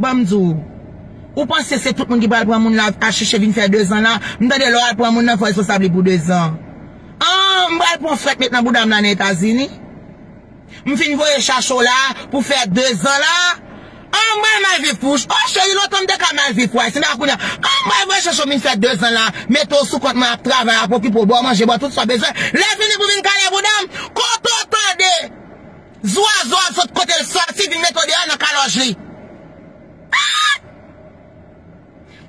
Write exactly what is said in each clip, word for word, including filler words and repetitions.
Ban m di w. Ou panse se tout moun ki pral pran moun la al chèche vin fè dezan la? M tande lè w al pran moun nan, fò responsab li pou dezan. An, m pral pran frèt met nan bouda m la nan Etazini. M fin voye chache w la pou fè dezan la. An, m pral mal viv pou w. Oh, cheri, lontan m te ka mal viv pou Ayisyen. Men kounye a, an, m pral voye chache w vin fè dezan la. Mete w sou kont mwen, ap travay, ap okipe w, ba w manje, ba w tout sa w bezwen. Lè fini pou vin kale bouda m, kote w tande zwazo ap sot kote l sòti, vin mete w deyò nan kalòj li. Ah!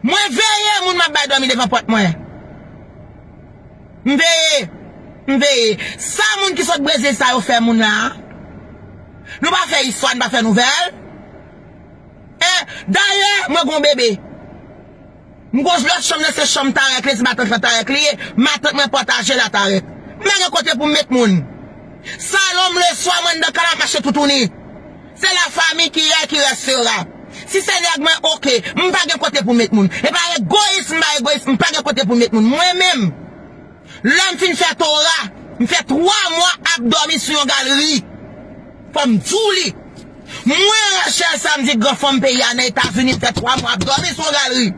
Mwen veye moun m ap bay dòmi devan pòt mwen. M veye. M veye. Sa moun ki sot Brezil sa yo fè moun la a? Nou pa fè istwa, nou pa fè nouvèl. En, dayè, mwen gon bebe. M gon lòt chanm nan, se chanm Tarèk li ye, se matant lan Tarèk li ye. Matant mwen pataje l a Tarèk. M pa gen kote pou m met moun. Salon m leswa, mwen anndan kay la mache toutouni. Se la famille qui est, qui restera. Si se nèg mwen, oke. M pa gen kote pou met moun. E pa egoyis, m pa egoyis, m pa gen kote pou met moun. Mwen menm, lè m fin fè Tora, m fè twa mwa ap dòmi sou yon galri. Fò m di w li. Mwen, Rachel Samedi, gran fanm peyi a nan Etazini, m fè twa mwa ap dòmi sou yon galri.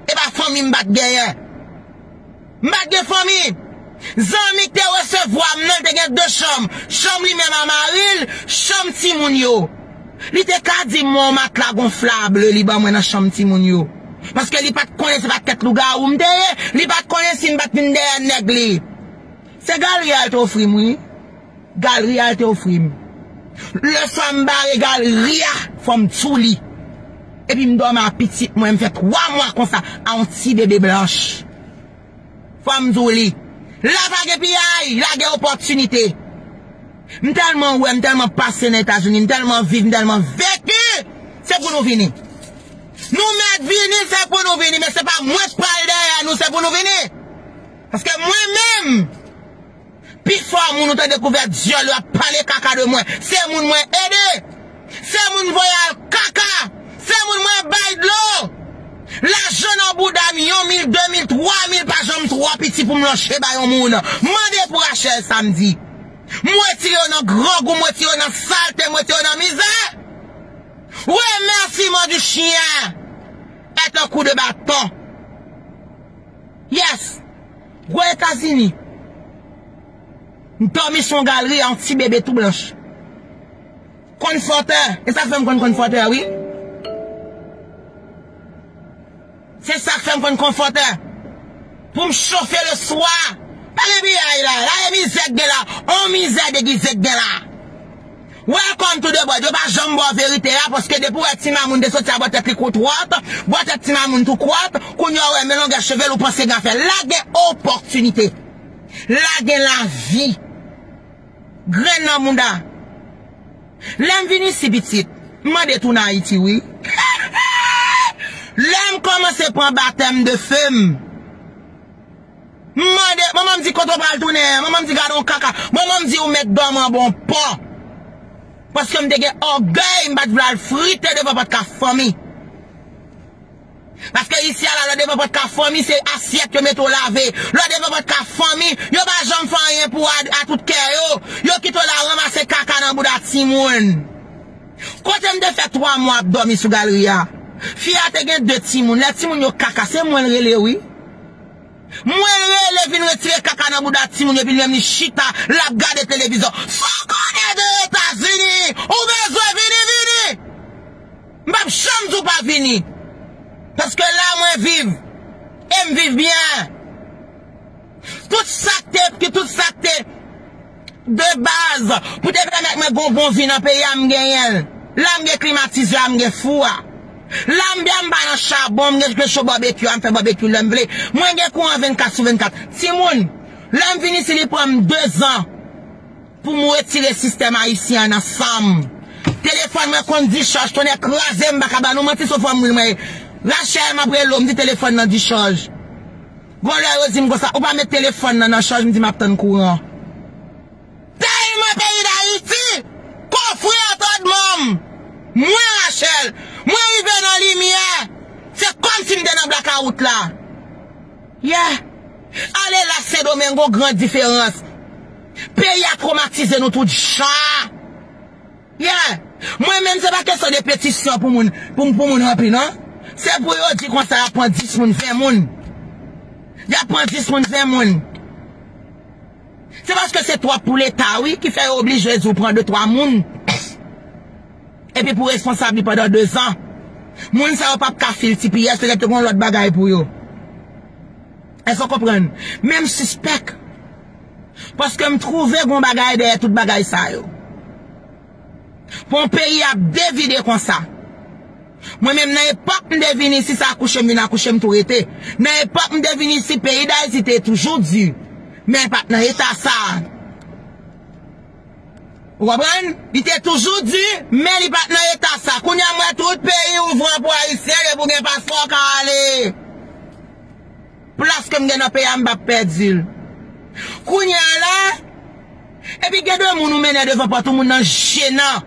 E pa fanmi m pa t genyen. M pa t gen fanmi. Zanmi k te resevwa m nan, l te gen de chanm. Chanm li menm a mari l, chanm timoun yo. Li te ka di m, "Mwen, yon matla gonflab," li ban mwen nan chanm timoun yo. Paske li pa t konnen se pa tèt lougawou m te ye, li pa t konnen si m pa t vin dèyè nèg li. Se galri a l te ofri m, wi. Galri a l te ofri m. Lè sa m bare galri a, fò m di w li. Epi m dòmi a pitit mwen, m fè twa mwa konsa, a yon ti bebe blanch. Fò m di w li. La pa gen piyay, la gen opòtinite. M tèlman wè, m tèlman pase nan Etazini, m tèlman viv, m tèlman veki. Se pou nou vini. Nou mèt vini, se pou nou vini, men se pa mwen k pral dèyè nou, se pou nou vini. Paske mwen menm, pifò moun ou tande kouvè dyòl yo ap pale kaka de mwen, se moun mwen ede. Se moun voye al kaka. Se moun mwen bay dlo. Lajan nan bouda m, yon mil, de mil, twa mil pa janm twò piti pou m lòche ba yon moun. Mande pou Rachel Samedi. M retire yo nan grangou, m retire yo nan salte, m retire yo nan mizè. Remerciement du chien est un coup de bâton. Yes. Gwo Etazini. M dòmi sou yon galri a yon ti bebe tou blanch. Konfòtè. E sa k fè m konn konfòtè, wi. Se sa k fè m konn konfòtè. Pou m chofe le swa. Pa gen piyay la. La e mizè k gen la. On mizè degize k gen la. Welcome to the boy. Yo pa janm ba w verite a, paske depi w wè ti mamoun te soti a bò tèt li kou twòt, bò tèt ti mamoun tou kwòt, kounye a w wè men longè cheve l ou panse gen afè. La gen opòtinite. La gen lavi. Grenn nan mouda. Lè m vin isi pitit, m mande tounen Ayiti wi. Lè m kòmanse pran batèm de fe m, m mande, manman m di kote w pral tounen an, manman m di gade yon kaka, manman m di ou mèt dòmi anba yon pon. Paske m te gen ògèy, m pa t vle al frite devan pòt ka fanmi. Paske isi a la, lè w devan pòt ka fanmi, se asyèt yo mete w lave. Lè w devan pòt ka fanmi, yo pa janm fè anyen pou w a, a tout kè yo. Yo kite w la ranmase kaka nan bouda timoun. Kote m te fè twa mwa ap dòmi sou galri a? Fi a te gen de timoun. Lè timoun yo kaka, se mwen l rele wi. Mwen l rele vin retire kaka nan bouda timoun yo, epi li menm li chita, l ap gade televizyon. Sa w konnen de Etazini? Ou bezwen vini, vini! M p ap janm di w pa vini. Paske la mwen viv. E m viv byen. Tout sa k te, ki tout sa k te de baz pou te pèmèt mwen gon bon vi nan peyi a, m genyen l. La m gen klimatizè a, m gen fou a. La m byen, m pa nan chabon, m gen recho babekyou a, m fè babekyou lè m vle. Mwen gen kouran vennkat sou vennkat. Timoun, lè m vin isi, li pran m dezan pou m retire sistèm ayisyen an nan san m. Telefòn mwen konn dichaj, tonnè kraze m, m pa ka ba nou manti sou fanm mwen. Rachel, m ap rele w, m di telefòn nan dichaj. Gon lè yo di m konsa, ou pa met telefòn nan nan chaj, m di m ap tann kouran. Tèlman peyi Dayiti kofre antèdman m. Mwen, Rachel, mwen rive nan limyè. Se kòmsi m te nan blakawout la. Yeah. Ale la Sendomeng, gon gran diferans. Peyi a twomatize nou tout jan. Yeah. Mwen menm, se pa kesyon de petisyon pou moun, pou, pou moun ranpli, non. Se pou yo di konsa, y ap pran dis moun, ven moun. Y ap pran dis moun, ven moun. Se paske se twòp pou Leta, wi, ki fè yo oblije di w pran de twa moun. Epi pou responsab li pandan de zan. Moun sa yo p ap ka fil T P S, petèt yo gen lòt bagay pou yo. Èske w konprann? Men m sispèk. Paske m twouve gon bagay dèyè tout bagay sa yo. Pou yon peyi ap devide konsa. Mwen menm nan epòk m te vin isi, se akouche m vin akouche m tou rete. Nan epòk m te vin isi, peyi Dayiti te toujou di. Men pa t nan eta sa. Ou konprann? Li te toujou di, men li pa t nan eta sa. Kounye a m wè tout peyi ouvran pou Ayisyen, depi w gen paspò w ka ale. Plas ke m gen nan peyi a, m p ap pèdi l. Kounye a la, epi gen de moun ou mennen devan pòt ou, moun nan jenan.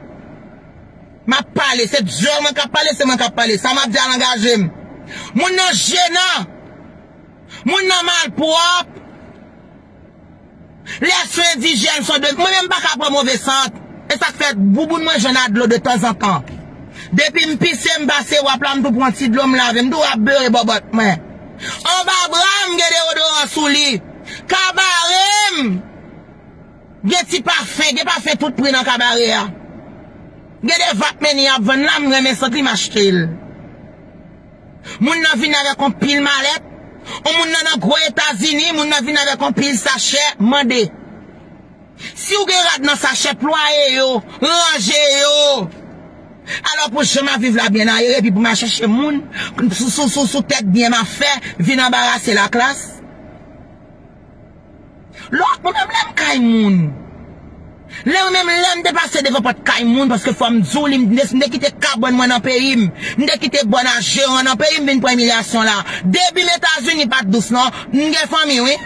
M ap pale, se dyòl mwen k ap pale, se mwen k ap pale. Sa m ap di a l angaje m. Moun nan jenan. Moun nan malpwòp. Les soins d'hygiène sont de, mwen menm m pa ka pran move sant. E sa k fè bouboun mwen jwenn a dlo de tanzantan. Depi m pise, m pase wap la, m tou pran ti dlo, m lave, m tou ap bere bòbòt mwen. Anba bra m gen deodoran sou li. Kabare m gen ti pafen, gen pafen tout pri nan kabare a. Gen de vap meni y ap vann la, m renmen sant li, m achte l. Moun nan vin avèk yon pil malèt. Yon moun nan nan gwo Etazini, moun nan vin avèk yon pil sachè, mande. Si w gen rad nan sachè, plwaye yo, ranje yo. Alò pou janm ap viv la byen ayere, epi pou m al chèche moun sou, sou, sou, sou tèt byen m ap fè, vin anbarase laklas. Lòt, mwen menm lè m kay moun. Lè mwen menm lè m te pase devan pòt kay moun, paske fò m di w li, m te, m te kite kabann mwen nan peyi m. M te kite bòn a jeran nan peyi m vin pran imilyasyon la. Debi m Etazini pa t dous non. M gen fanmi, wi.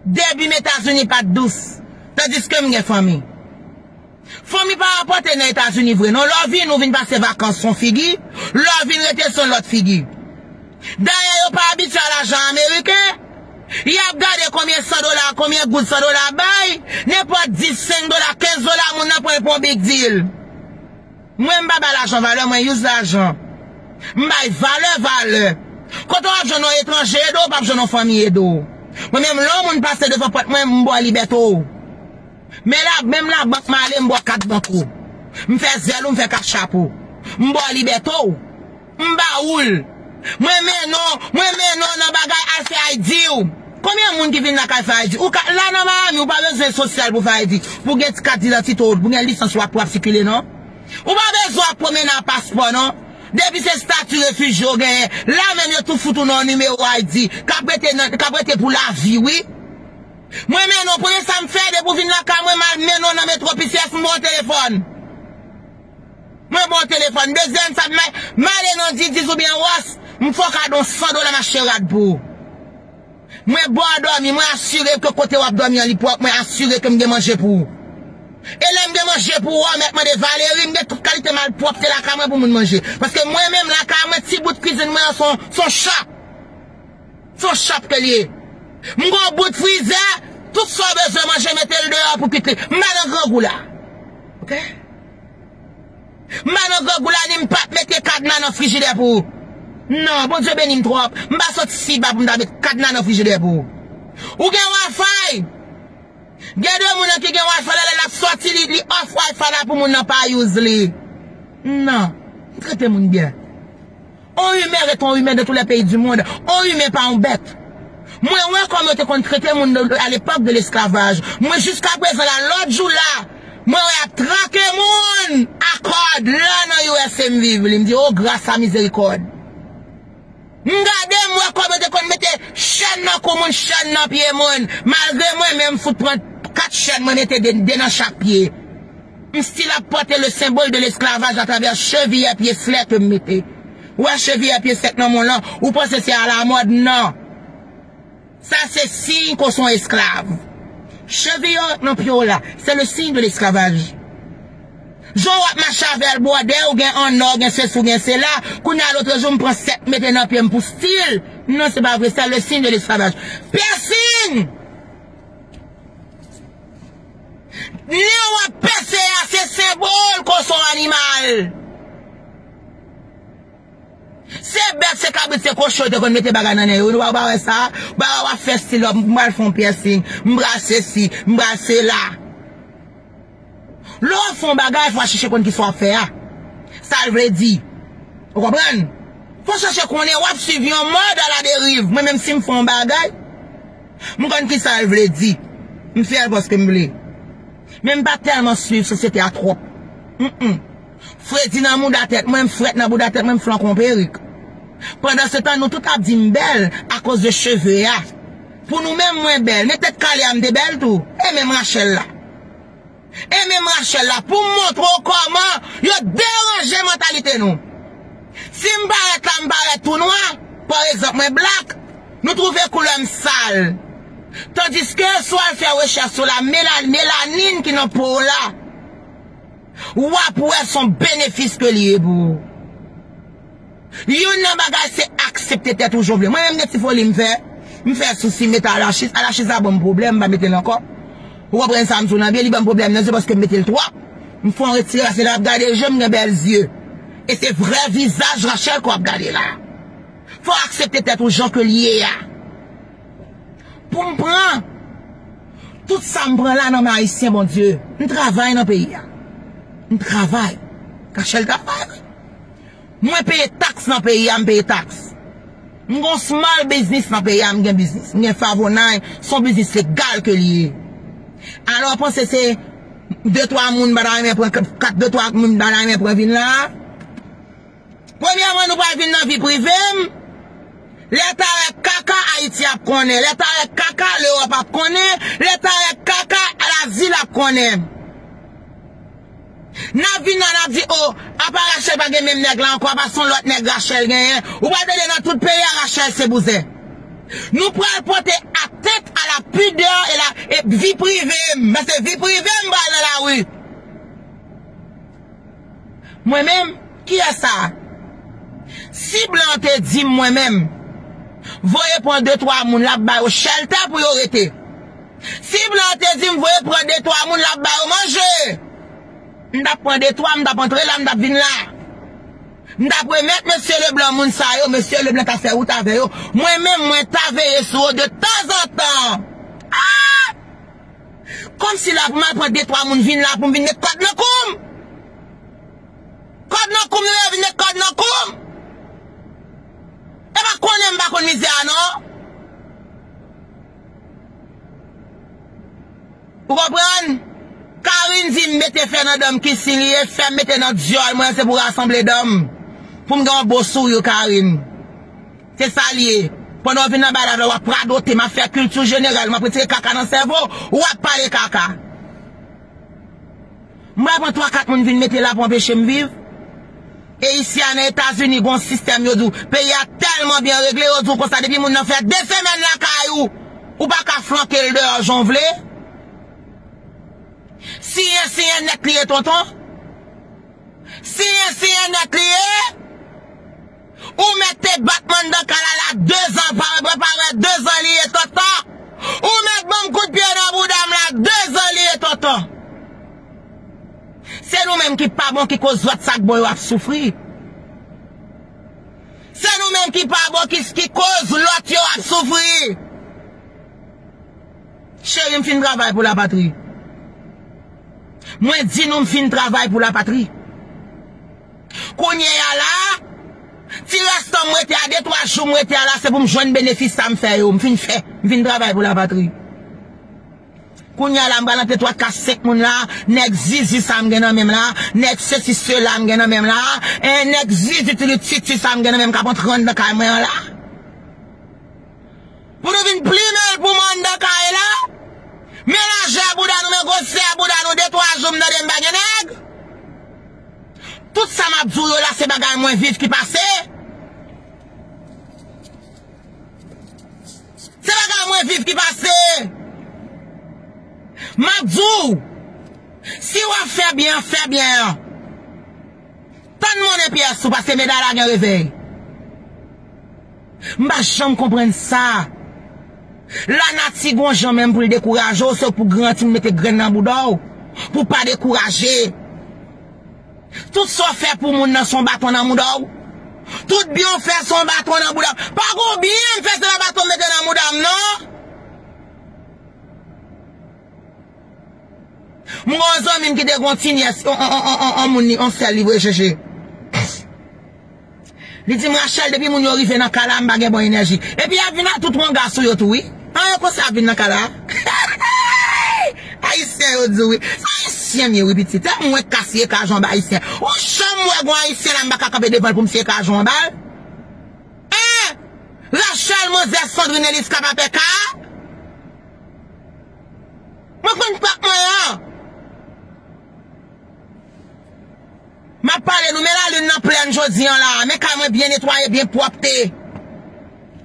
Debi m Etazini pa t dous. Tandiske m gen fanmi. Fanmi pa rapòte nan Etazini vre non. Lè w vin, ou vin pase vakans se yon figi. Lè w vin rete se yon lòt figi. Dayè yo pa abitye a lajan ameriken. Y ap gade konbyen san dola, konbyen goud san dola bay. Nenpòt dis, senk dola, kenz dola, moun nan pran l pou yon big deal. Mwen m pa bay lajan valè, mwen use lajan. M bay valè valè. Kote w ap jwenn yon etranje ede w, w p ap jwenn yon fanmi ede w. Mwen menm lè yon moun pase devan pòt mwen, m ba w libète w. Men la, menm labank m ale, m ba w kat bank ou. M fè zèl ou, m fè kat chap ou. M ba w libète w. M ba ou l. Mwen mennen w, mwen mennen w nan bagay al fè I D w. Konbyen moun ki vin lakay fè I D? Ou ka, la nan Miami, ou pa bezwen sosyal pou fè I D. Pou gen ti kat didantite w, pou gen lisans w ap, pou w ap sikile non. Ou pa bezwen ap pwomennen ak paspò non. Depi se stati refijye w genyen, la menm yo tou fout ou nan yon nimewo I D k ap rete nan, k ap rete pou lavi wi. Mwen mennen w, premye sa m fè, depi w vin lakay mwen, m al mennen w nan Metro P C S, m ba w telefòn. Mwen ba w telefòn. Dezyèm sa, m, m ale nan Didis oubyen Wòs, m fè w kado yon san dola, m achte rad pou ou. Mwen ba w dòmi, mwen asire ke kote w ap dòmi an li pwòp, mwen asire ke m gen manje pou ou. E lè m gen manje pou ou a, w mèt mande Valérie, m gen tout kalite malpwòpte lakay mwen pou moun manje. Paske mwen menm lakay mwen, ti bout kwizin mwen an se yon, se yon chòp. Se yon chòp ke l ye. M gen yon bout frizè, tout sa w bezwen manje, mete l deyò pou kwit li. M pa nan grangou la. Oke? M pa nan grangou la, ni m p ap mete kadna nan frijidè pou ou. Non, Bondye beni m twòp. M pa sot siba pou m ta met kadna nan frijidè pou ou. Ou gen Wi-Fi? Gen de moun nan ki gen Wi-Fi la, lè l ap sòti, li, li off Wi-Fi la pou moun nan pa use li. Non. M trete moun byen. On humain rete on humain dans tous les pays du monde. On humain pa on bèt. Mwen wè kòman yo te konn trete moun de, à l'époque de l'esclavage. Mwen jiska prezan la, lòt jou la, mwen wè y ap trake moun a kòd la nan U S A m viv li. M di, o, gras a mizerikòd. M gade, m wè kòman yo te konn mete chèn nan kou moun, chèn nan pye moun. Malgre mwen menm, m fout pran kat chèn, mwen mete de, de nan chak pye. M still ap pòte le symbole de l'esclavage atravè cheviyè pye slè ke m mete. Ou wè cheviyè pye sèk nan men w lan, ou panse se alamòd? Non. Sa se siy ke w se yon esklav. Cheviyè w nan pye w la, c'est le signe de l'esclavage. Jan w ap mache avè l bwòdè, ou gen annò, ou gen sesi, ou gen sela, kounye a lòt jou m pran sèk mete nan pye m pou still. Non, se pa vre, c'est le signe de l'esclavage. Piercing! Nen w ap pese a, se senbòl ke w se yon animal. Se bèf, se kabrit, se kochon yo te konn mete bagay nan nen yo. Nou pa, pa wè sa? Bagay w ap fè stil w ap, m pral fè yon piercing, m pral sesi, m pral sela. Lè w ap fè yon bagay, fò w chèche konn kisa w ap fè a. Sa l vle di. Ou konprann? Fò w chèche konnen, w ap swiv yon mòd aladeriv. Mwen menm si m fè yon bagay, m konn kisa l vle di. M fè l paske m vle. Men m pa tèlman swiv sosyete a twòp. Mm, mm. Fredi nan mouda tèt mwen, m frèt nan bouda tèt mwen, m flanke yon perik. Pandansetan, nou tout ap di m bèl akoz de cheve a. Pou nou menm, mwen bèl. Men tèt kale a, m te bèl tou. E menm Rachel la. E menm Rachel la, pou m montre w kòman yo deranje mantalite nou. Si m parèt la, m parèt tou nwa, pa egzanp, mwen black, nou twouve koulè m sal. Tandiske, si w al fè rechèch sou la mela-, melanin ki nan po w la, w ap wè se yon benefis ke li ye pou ou. Youn nan bagay se aksepte tèt ou jan w vle. Mwen menm gen ti foli m fè. M fè sousi m mete alachis. Alachis la ban m pwoblèm, m pa mete l ankò. Ou konprann sa m di w nan byen, li ban m pwoblèm nan zye paske m mete l twòp. M fè yon retire, se lè w ap gade je m gen bèl zye. E se vrè vizaj Rachel ke w ap gade la. Fò w aksepte tèt ou jan ke l ye a. Pou m pran tout sa m pran la nan men Ayisyen, Bondye. M travay nan peyi a. M travay. Rachel travay, wi. Mwen peye taks nan peyi a, m peye taks. M gon small business nan peyi a, m gen biznis. M gen Favonay, se yon biznis legal ke li ye. Alò, w panse se de twa moun m pa ta renmen pran, kat, de twa moun m pa ta renmen pran vin la? Premyèman, nou pral vin nan vi prive m. Lè tarèk kaka, Ayiti ap konnen. Lè tarèk kaka, Lewòp ap konnen. Lè tarèk kaka, Lazil ap konnen. N ap vin la, n ap di, o, apa Rachel pa gen menm nèg la ankò, apa se yon lòt nèg Rachel genyen. Ou pral tande nan tout peyi a, Rachel se bouzen. Nou pral pote atteinte à la pudeur et la, e vi prive m. Paske vi prive m pral nan lari. Mwen menm? Kiyès sa? Si blan an te di m mwen menm, voye pran de twa moun, l ap ba yo shelter pou yo rete. Si blan an te di m voye pran de twa moun, l ap ba yo manje, m t ap pran de twa, m t ap antre la, m t ap vin la. M t ap remèt mesye Leblan moun sa yo, mesye Leblan t ap fè wout avè yo. Mwen menm, mwen ta veye sou yo de tanzantan. Ah! Kòmsi la pou m al pran de twa moun vin la pou m vin met kòd nan kou m. Kòd nan kou m, nou yo vin met kòd nan kou m. E pa konnen m pa konn mizè a non. Ou konprann? Karine di m mete fè nan dan m, ki siy li ye, fè m mete nan dyòl mwen, se pou rasanble dan m. Pou m gen yon bo souri, Karine. Se sa l ye. Pandan w vin nan bay la, w ap radote, m ap fè kilti jeneral, m ap retire kaka nan sèvo, w ap pale kaka. M pral pran twa kat moun vin mete la pou anpeche m viv. E isi a nan Etazini, gon sistèm yo di w, peyi a tèlman byen regle, yo di w konsa, depi moun nan fè de semèn lakay ou, ou pa ka flanke l deyò jan w vle. Siyen, siyen nèt li ye, tonton. Siyen, siyen nèt li ye. Ou mèt te bat m anndan kay la, la de zan, pa, pa, pa, de zan li ye, tonton. Ou mèt ban m kout pye nan bouda m la, de zan li ye, tonton. Se nou menm ki pa bon, ki koz lòt sa k bon yo ap soufri. Se nou menm ki pa bon, ki, ki koz lòt yo ap soufri. Cheri, m fin travay pou lapatri. Mwen di nou m fin travay pou lapatri. Kounye a la, ti rès tan m rete a, de twa jou m rete a la, se pou m jwenn benefis sa m fè yo. M fin fè, m fin travay pou lapatri. Kounye a la, m pral antre twa, kat, senk moun la, nèg zizi sa m gen nan men m la, nèg sesi sela m gen nan men m la, e nèg zizi tili titi sa m gen nan men m k ap antre anndan kay mwen an la. Pou nou vin plimen l pou m anndan kay la? Men lajè bouda nou, men gwosè bouda nou, de twa jou m tande m pa gen nèg. Tout sa m ap di w yo la, se bagay mwen viv ki pase. Se bagay mwen viv ki pase. M ap di w, si w ap fè byen an, fè byen an. Tann monnen pyès ou, paske meday la gen revèy. M pa janm konprann sa. Lanati gon jan menm pou l dekouraje w, se pou granti l mete grenn nan bouda w. Pou pa dekouraje. Tout sa w fè pou moun nan se yon baton nan mouda w. Tout byen w fè se yon baton nan mouda w. Pa gon byen m fè se yon baton m mete nan mouda m non. M gen yon zanmi m ki te gen yon ti nyès, yon, yon, yon, yon, yon moun li, yon sè l li voye chèche. Li di m, Rachel, depi moun yo rive nan kay la, m pa gen bon enèji. Epi y ap vin ak tout wanga sou yo tou, wi. An, yo konsa ap vin nan kay la. Ayisyen yo di w, wi. Se Ayisyen m ye, wi, pitit. E mwen k ka siye kay a yon ba Ayisyen. Ou janm wè gon Ayisyen la, m pa ka kanpe devan l pou m siye kay a yon ba l? Hein? Rachel, manzè Sandrine Elisca pa pè kay a? Mwen konn pèp mwen an. M ap pale nou, men lalin nan plèn jodi an la. Men kay mwen byen netwaye, byen pwòpte.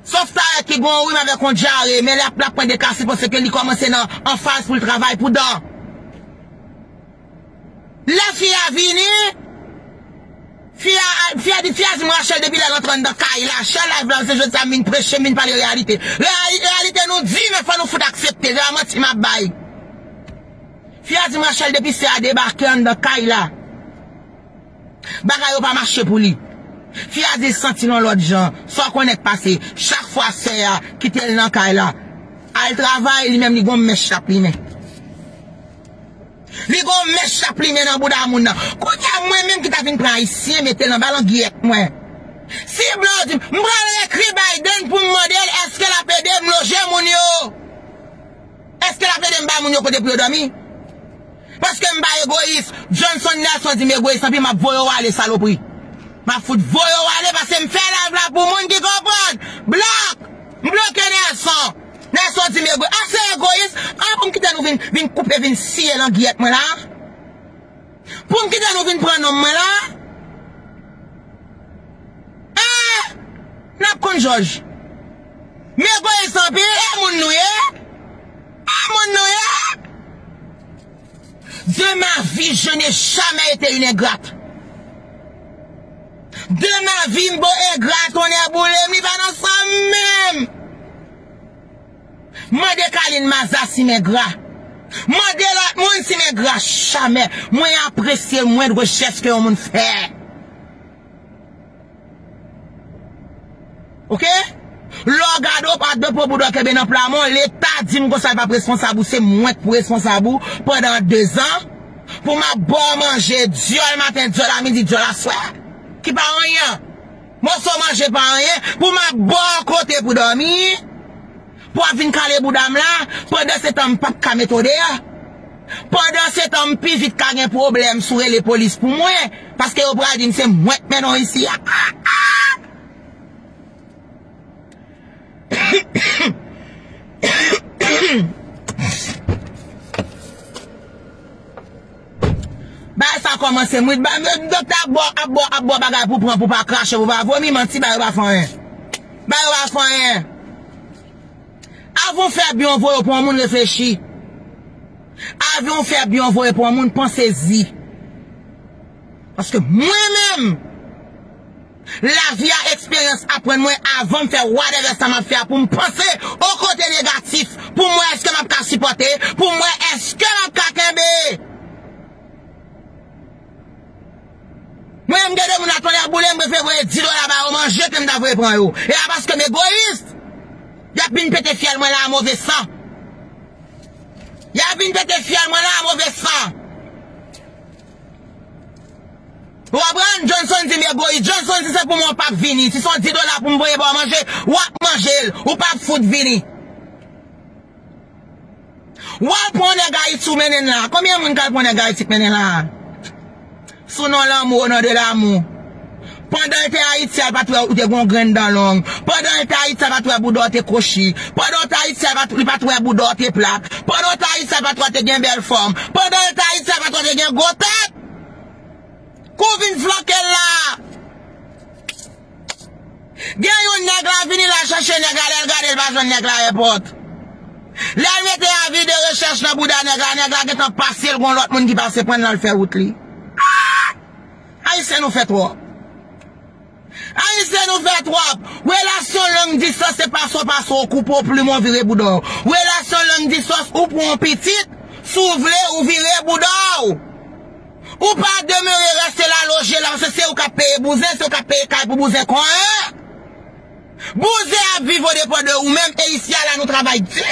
Sof Tarek ki gon rim avèk yon dyare, men l ap, l ap pran de kasi paske li kòmanse nan anfaz pou l travay pou dan. Lè fi a vini, fi a, fi a di, fi a di m Rachel depi lè l antre anndan kay la, chè live la, se jodi sa m vin preche, m vin pale reyalite. Reyali-, reyalite nou di, men fò nou fout aksepte, se pa manti m ap bay. Fi a di m Rachel depi sè a debake anndan kay la, bagay yo pa mache pou li. Fi a di l santi l yon lòt jan, sa w konnen k pase, chak fwa sè a kite l nan kay la, al travay, li menm li gon mèch l ap limen. Li gon mèch l ap limen nan bouda moun nan. Kounye a mwen menm ki ta vin pran Ayisyen mete l anba langyèt mwen. Si blan di m, m pral ekri Biden pou m mande l èske l ap ede m loje moun yo. Èske l ap ede m bay moun yo kote pou yo dòmi? Paske m pa egoyis. Johnson Nelson di m egoyis anpil, m ap voye w ale, salopri. M ap fout voye w ale paske m fè live la pou moun ki konprann. Blòk! M bloke Nelson. Nelson di m egoyis. Ase egoyis. An pou m kite nou vin, vin koupe, vin siye langyèt mwen la? Pou m kite nou vin pran nonm mwen la? Hein? N ap konn jòj. M egoyis anpil, e moun nou ye? E moun nou ye? De ma vie, je n'ai jamais été une ingrate. De ma vie, m bon engra, tonnè boule m, li pa nan san m menm. Mande Kaline Maza si m engra. Mande lòt moun si m engra. Jamè. Mwen apresye mwendre jès ke yon moun fè. Oke? Lè w gade w pa depo bouda w kenbe nan plamon, Leta di m konsa l p ap responsab ou, se mwen k pou responsab ou pandan dezan, pou m ap ba w manje dyòl maten, dyòl a midi, dyòl aswè, ki pa anyen. Moso manje pa anyen, pou m ap ba w kote pou dòmi, pou w ap vin kale bouda m la, pandan se tan m p ap ka met w deyò. Pandan se tan m pi vit ka gen pwoblèm si w rele polis pou mwen, paske yo pral di m se mwen k mennen w isi a. Bagay sa kòmanse, m ri, ba, m, doktè ap ba w, ap ba w, ap ba w bagay pou pran, pou pa krache, pou pa vomi, manti, bagay yo pa fè anyen. Bagay yo pa fè anyen. Avan w fè byen w voye pou yon moun, reflechi. Avan w fè byen w voye pou yon moun, panse zi. Paske mwen menm, lavi a, eksperyans aprann mwen avan m fè whatever sa m ap fè a pou m panse yon kote negatif, pou m wè èske m ap ka sipòte, pou m wè èske m ap ka kenbe. Mwen menm gen de moun la tonnè boule m prefere voye di dola ba yo manje ke m ta voye pran yo. E a paske m egoyis. Y ap vin pete fyèl mwen la a move san. Y ap vin pete fyèl mwen la a move san. Ou konprann? Johnson di m egoyis. Johnson, si se pou mwen, w p ap vini. Si se yon di dola pou m voye ba w manje, w ap manje l. Ou p ap fout vini. W al pran yon nèg Ayiti w mennen l la. Konbyen moun k al pran yon nèg Ayiti k mennen l la? Sou non lanmou, au nom de l'amour. Pandan l te Ayiti a, l pa t wè ou te gen yon grenn dan long. Pandan l te Ayiti a, l pa t wè bouda w te kwochi. Pandan w te Ayiti a, l pa t, li pa t wè bouda w te plat. Pandan w te Ayiti a, l pa t wè w te gen bèl fòm. Pandan l te Ayiti a, l pa t wè w te gen gwo tèt. Kou vin flanke l la. Gen yon nèg la vini la chèche nèg la, lè l gade l pa jwenn nèg la ayewopò. Lè l mete avi de rechèch nan bouda nèg la, nèg la gentan pase l, gon lòt moun ki pase pran l, l al fè wout li. Ah! Ayisyen nou fè twòp. Ayisyen nou fè twòp. Relasyon long distans se pase w pase w koupe w plim w vire bouda w. Relasyon long distans ou pran yon pitit, s tou vle, ou vire bouda w. Ou pa demere reste la loje la, paske se ou k ap peye bouzen, se ou k ap peye kay pou bouzen konyen. Bouzen ap viv o depan de ou menm, e isi a la nou travay di.